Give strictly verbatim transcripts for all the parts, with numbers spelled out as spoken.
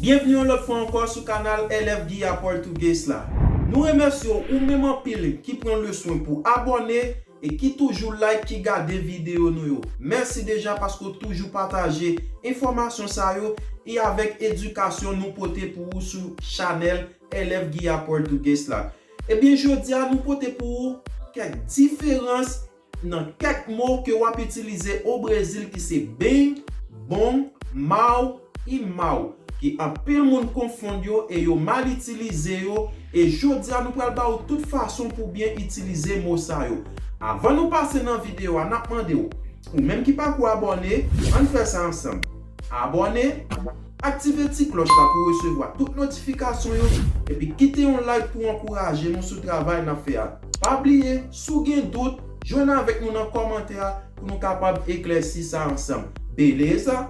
Byenvni yon lòt fwa ankò sou kanal L F Guilla Português la. Nou remèsye w, ou menm anpil ki pran le swen pou abòne e ki toujou like, ki gade videyo nou yo. Mèsi deja paske w toujou pataje enfòmasyon sa yo e avèk edikasyon nou pote pou ou sou chanèl L F Guilla Português la. Ebyen, jodi a nou pote pou ou kèk diferans nan kèk mo ke w ap itilize o Brezil ki se bem, bom, mau e mau, ke anpil moun konfonn yo e yo mal itilize yo, e jodi a nou pral ba w tout fason pou byen itilize mo sa yo. Avan nou pase nan videyo a, n ap mande w, ou menm ki pako abòne, ann fè sa ansanm. Abòne, aktive ti klòch la pou w resevwa tout notifikasyon yo, epi kite yon like pou w ankouraje nou sou travay n ap fè a. Pa bliye, si w gen dout, jwenn avèk nou nan kòmantè a pou nou kapab eklèsi sa ansanm. Beleza?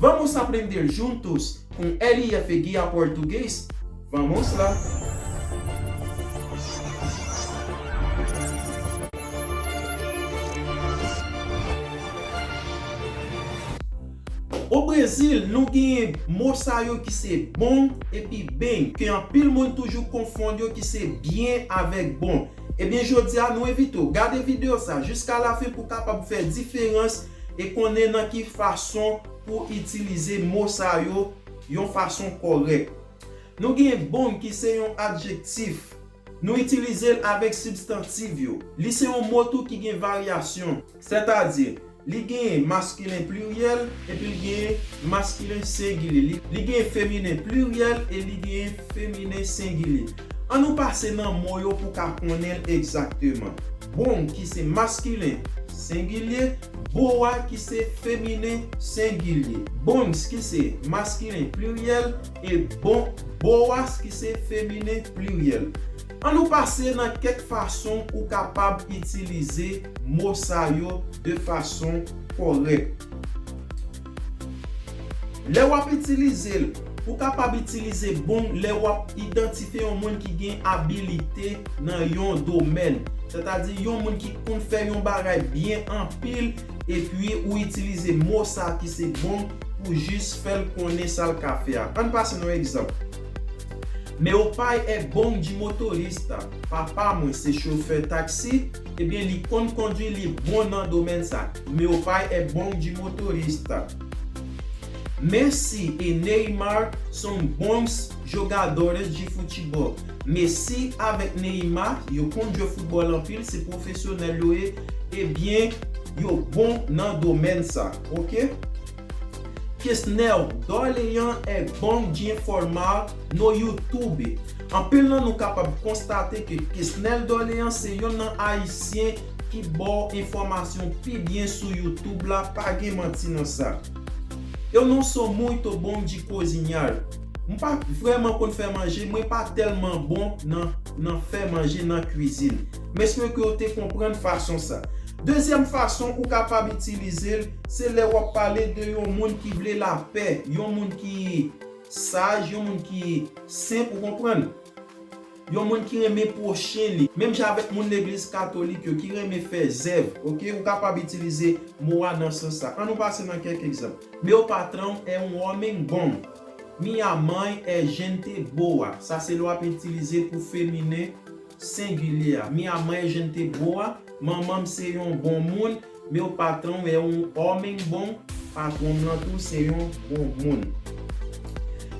Vamos aprender juntos com L F Guilla Português? Vamos lá! O Brezil, nou genyen mo sa yo ki se bom epi bem, ke anpil moun toujou konfonn yo ki se byen avèk bon. Ebyen, jodi a, nou envite w gade videyo sa jiska lafen pou w kapab fè diferans e konnen nan ki fason pou w itilize mo sa yo yon fason kòrèk. Nou gen bom ki se yon adjektif. Nou itilize l avèk sibstantiv yo. Li se yon mo tou ki gen varyasyon. Sètadi, li gen maskilen pliryèl epi li gen maskilen sengilye. Li, li gen feminen pliryèl e li gen feminen sengilye. Ann nou pase nan mo yo pou w ka konnen l egzakteman. Bom ki se maskilen sengilye, boa ki se feminen sengilye. Bons ki se maskilen pliryèl e bon, boas ki se feminen pliryèl. Ann nou pase nan kèk fason ou kapab itilize mo sa yo de fason kòrèk. Lè w ap itilize l, ou kapab itilize bom lè w ap idantifye yon moun ki gen abilite nan yon domèn, sètadi yon moun ki konn fè yon bagay byen anpil, epi ou itilize mo sa ki se bom pou jis fè l konnen sa l ka fè a. Ann pase nan yon egzanp. Meu pai é bom de motorista. Papa mwen se chofè taksi, ebyen li konn kondwi, li bon nan domèn sa. Meu pai é bom de motorista. Messi e Neymar são bons jogadores de futebol. Messi avèk Neymar, yo konn jwe foutbòl anpil, se pwofesyonèl yo ye, ebyen, yo bon nan domèn sa, oke? Kesnel Dorlean é bom de informar no YouTube. Anpil nan nou kapab konstate ke Kesnel Dorlean se yonn nan Ayisyen ki ba w enfòmasyon pi byen sou YouTube la, pa gen manti nan sa. Eu não sou muito bom de cozinhar. M pa vrèman konn fè manje, mwen pa tèlman bon nan, nan fè manje, nan kwizin. M espere ke w te konprann fason sa. Dezyèm fason ou kapab itilize l, se lè w ap pale de yon moun ki vle lapè, yon moun ki saj, yon moun ki senp, ou konprann? Yon moun ki renmen pwochen li. Menm jan avèk moun legliz katolik yo ki renmen fè zèv, oke? Ou kapab itilize mo a nan sans sa. Ann nou pase nan kèk egzanp. Meu patrão é um homem bom. Minha mãe é gente boa. Sa se lè w ap itilize pou feminen sengilye a. Minha mãe é gente boa. Manman m se yon bon moun. Meu patrão é um homem bom. Patwon m lan tou se yon bon moun.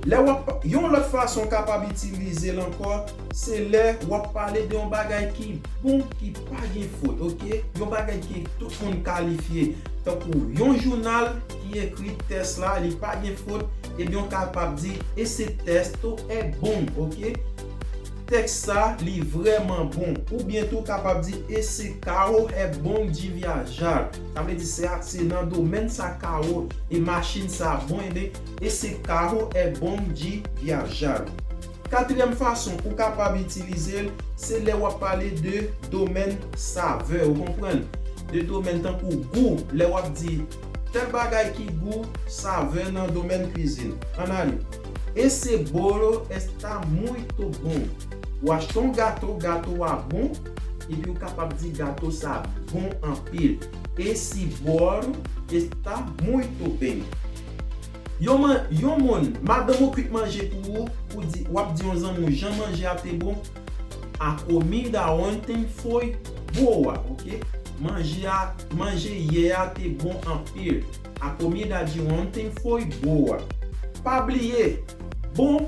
Lè w ap, yon lòt fason w kapab itilize l ankò, se lè w ap pale de yon bagay ki bon, ki pa gen fot, oke? Yon bagay ke tout moun kalifye. Tankou yon jounal ki ekri tèks la, li pa gen fot, ebyen w kapab di, esse texto é bom, oke? Tèks sa, li vrèman bon. Oubyen tou w kapab di, esse carro é bom de viajar. Sa vle di, se, se nan domèn sa kawo e machin sa bon, ebyen, esse carro é bom de viajar. Katriyèm fason ou kapab itilize l, se lè w ap pale de domèn savè, ou konprann? De domèn tankou gou, lè w ap di tèl bagay ki gou, savè nan domèn kwizin. Ann ale. Esse bolo está muito bom. Ou achte yon gato, gato a bon, epi ou kapab di gato sa bon anpil. Esse bolo está muito bem. Yon, man, yon moun, madanm ou kwit manje pou ou, ou di, w ap di yon zanmi w jan manje a te bon. A comida ontem foi boa, ok? Manje a, manje yè a te bon anpil. A comida de ontem foi boa. Pa bliye, bon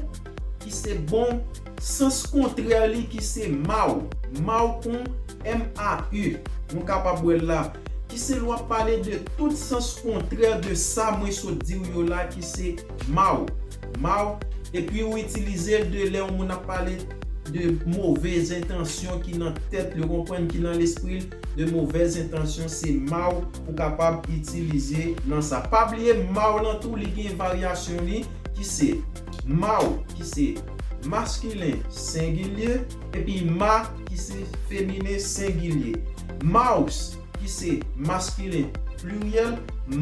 ki se bon, sans kontrè li ki se mau. Mau kon M A U. Nou kapab wè l la. Ki se lè w ap pale de tout sans kontrè de sa mwen sot di w yo la ki se mau. Mau. Epi ou itilize l de lè yon moun ap pale de movèz entansyon ki nan tèt li, ou konprann, ki nan lespri l, de movèz entansyon, se mau ou kapab itilize nan sa. Pa bliye mau lan tou, li gen varyasyon li, ki se mau, ki se maskilen sengilye, epi ma, ki se feminen sengilye. Maus, ki se maskilen pliryèl,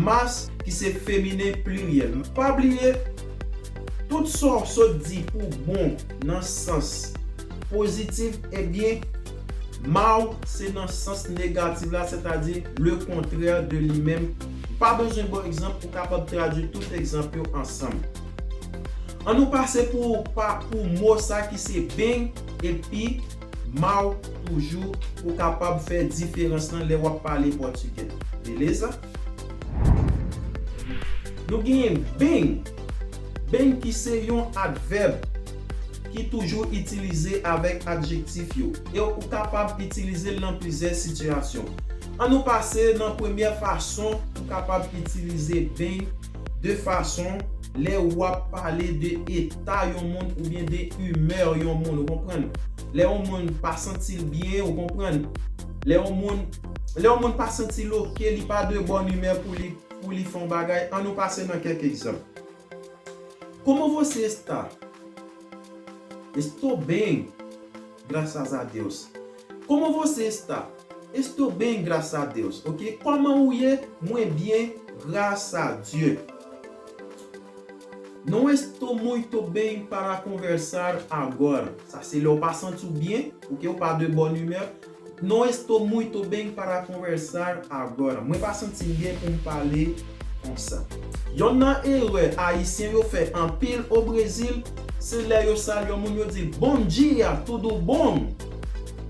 mas, ki se feminen pliryèl. Pa bliye, tout sa w sot di pou bon nan sans pozitif, ebyen, mau se nan sans negatif la, sètadi le kontrè de li menm. Pa bezwen ba w egzanp, ou kapab tradui tout egzanp yo ansanm. An nou pase pou, pa, pou mo sa ki se bem epi mau toujou pou kapab fè diferans lan lè w ap pale pòtigè. Beleza? Nou genyen bem. Bem ki se yon advèb ki toujou itilize avèk adjektif yo. E ou kapab itilize l nan plizyè sitiyasyon. An nou pase nan premyè fason ou kapab itilize bem de fason lè w ap pale de eta yon moun oubyen de imè yon moun, ou konprann? Lè yon moun pa santi l byen, ou konprann? Lè yon moun, lè yon moun pa santi l oke, li pa de bòn imè pou li, pou li fè yon bagay. An nou pase nan kèk egzanp. Como você está? Estou bem, graças a Deus. Como você está? Estou bem, graças a Deus. Ok? Kòman ou ye? Mwen byen, gras a Dye. Não estou muito bem para conversar agora. Sa se lè w pa santi w byen, ok, ou pa de bòn imè. Não estou muito bem para conversar agora. Mwen pa santi m byen pou m pale konsa. Yonn nan erè Ayisyen yo fè anpil o Brezil, se lè yo salye yon moun, yo di, "Bom dia, tudo bom?"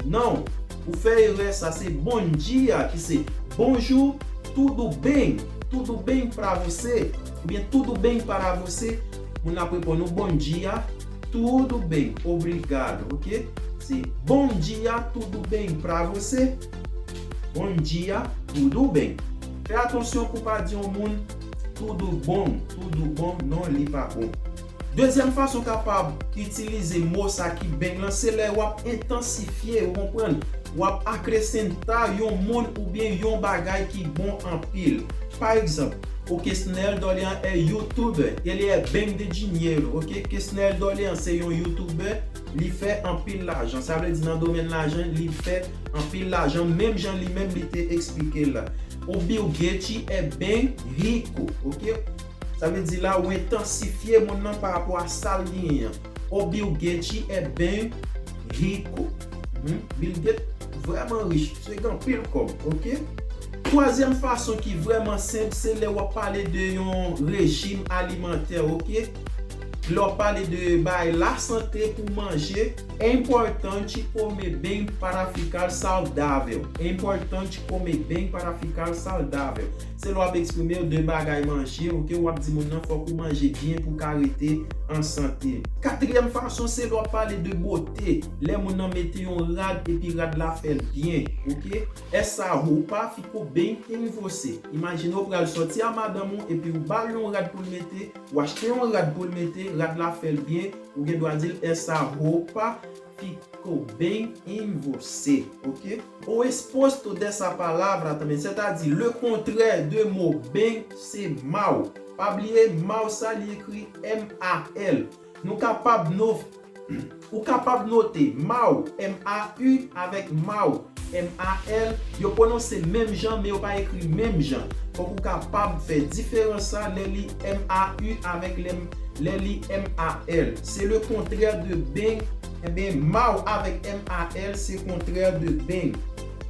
Non, ou fè erè sa, se bom dia, ki se bonjou, tudo bem, tudo bem pra você, oubyen tudo bem para você. Moun ap reponn ou, "Bom dia, tudo bem, obrigado", ok? Se bom dia, tudo bem pra você. Bom dia, tudo bem. Fè atansyon pou pa di yon moun tudo bom, tudo bom, non, li pa bon. Dezyèm fason kapab itilize mo sa ki bem lan, se lè w ap entansifye, ou konprann, w ap akresenta yon moun oubyen yon bagay ki bon anpil. Pa egzanp, o Kesnel Dolean é youtuber, ele é bem de dinheiro, ok? Kesnel Dolean se yon youtuber, li fè anpil lajan. Sa vle di nan domèn lajan, li fè anpil lajan, menm jan li menm li te eksplike l la. O Bill Gates é bem rico, ok? Sa vle di la, ou entansifye moun nan pa rapò a sa l genyen an. O Bill Gates é bem rico. Hmm? Bill Gates vrèman rich, se gen anpil kòb, ok? Twazyèm fason ki vrèman senp, se lè w ap pale de yon rejim alimantè, ok? Lè w ap pale de bay lasante pou manje, é importante comer bem para ficar saudável. É importante comer bem para ficar saudável. Se lè w ap eksprime w de bagay manje, ok? W ap di moun nan fòk ou manje byen pou w ka rete an sante. Katriyèm fason, se lè w ap pale de bote. Lè moun nan mete yon rad epi rad la fè l byen, ok? Essa roupa ficou bem em você. Imajine w pral sòti a madanm ou epi ou ba l yon rad pou l mete, ou achte yon rad pou l mete, rad la fè l byen, ou gen dwa di l, essa roupa ficou bem em você, ok? O exposto dessa palavra também, sètadi le kontrè de mo bem se mal. Pa bliye, mal sa li ekri M A L. Nou kapab no-, ou kapab note mau, M A U, avèk mau, M A L, yo pwononse menm jan, men yo pa ekri menm jan. Fòk ou kapab fè diferans sa lè li M A U avèk lè, lè li M A L. Se le kontrè de bem, enben, mau avèk M A L se kontrè de bem.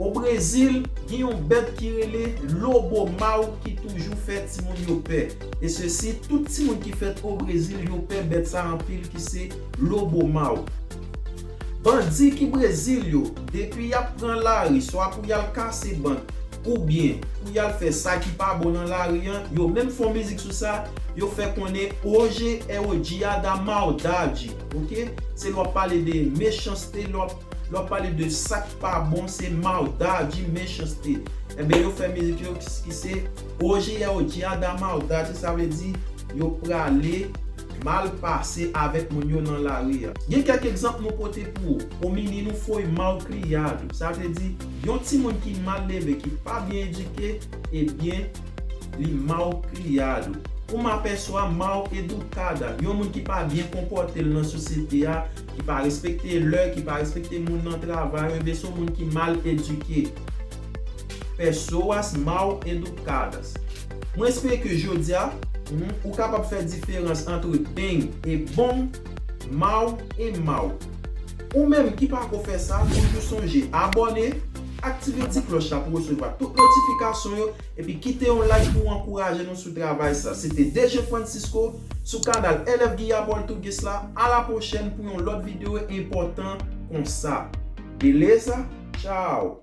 O Brezil, gen yon bèt ki rele lobo mau ki toujou fè timoun yo pè. E sesi, tout timoun ki fèt o Brezil, yo pè bèt sa anpil ki se lobo mau. Bandi ki Brezil yo, depi y ap pran lari, swa pou y al kase bank, oubyen pou y al fè sa ki pa bon nan lari an, yo menm fè yon mizik sou sa, yo fè konnen hoje é o dia da maldade, ok? Se lè w ap pale de mechanste, lè w ap, lè w ap pale de sa k pa bon, se maldade, mechanste. Enben, yo fè mizik yo ki se hoje é o dia da maldade, sa vle di yo prale mal pase avèk moun yo nan lari a. Gen kèk egzanp nou pote pou ou. O menino foi mal criado, sa vle di yon timoun ki mal leve, ki pa byen edike, ebyen, li mal criado. Uma pessoa mal educada, yon moun ki pa byen konpòte l nan sosyete a, ki pa respekte lè, ki pa respekte moun nan travay, ebyen se yon moun ki mal edike. Pessoas mal educadas. Mwen espere ke jodi a, ou kapab fè diferans ant bem e bom, mal e mau. Ou menm ki pako fè sa, toujou sonje abòne, aktive ti klòch la pou resevwa tout notifikasyon yo, epi kite yon like pou w ankouraje nou sou travay sa. Se te D J Francisco sou kanal L F Guia Português la. A la pwochèn pou yon lòt videyo enpòtan konsa. Beleza? Tchao!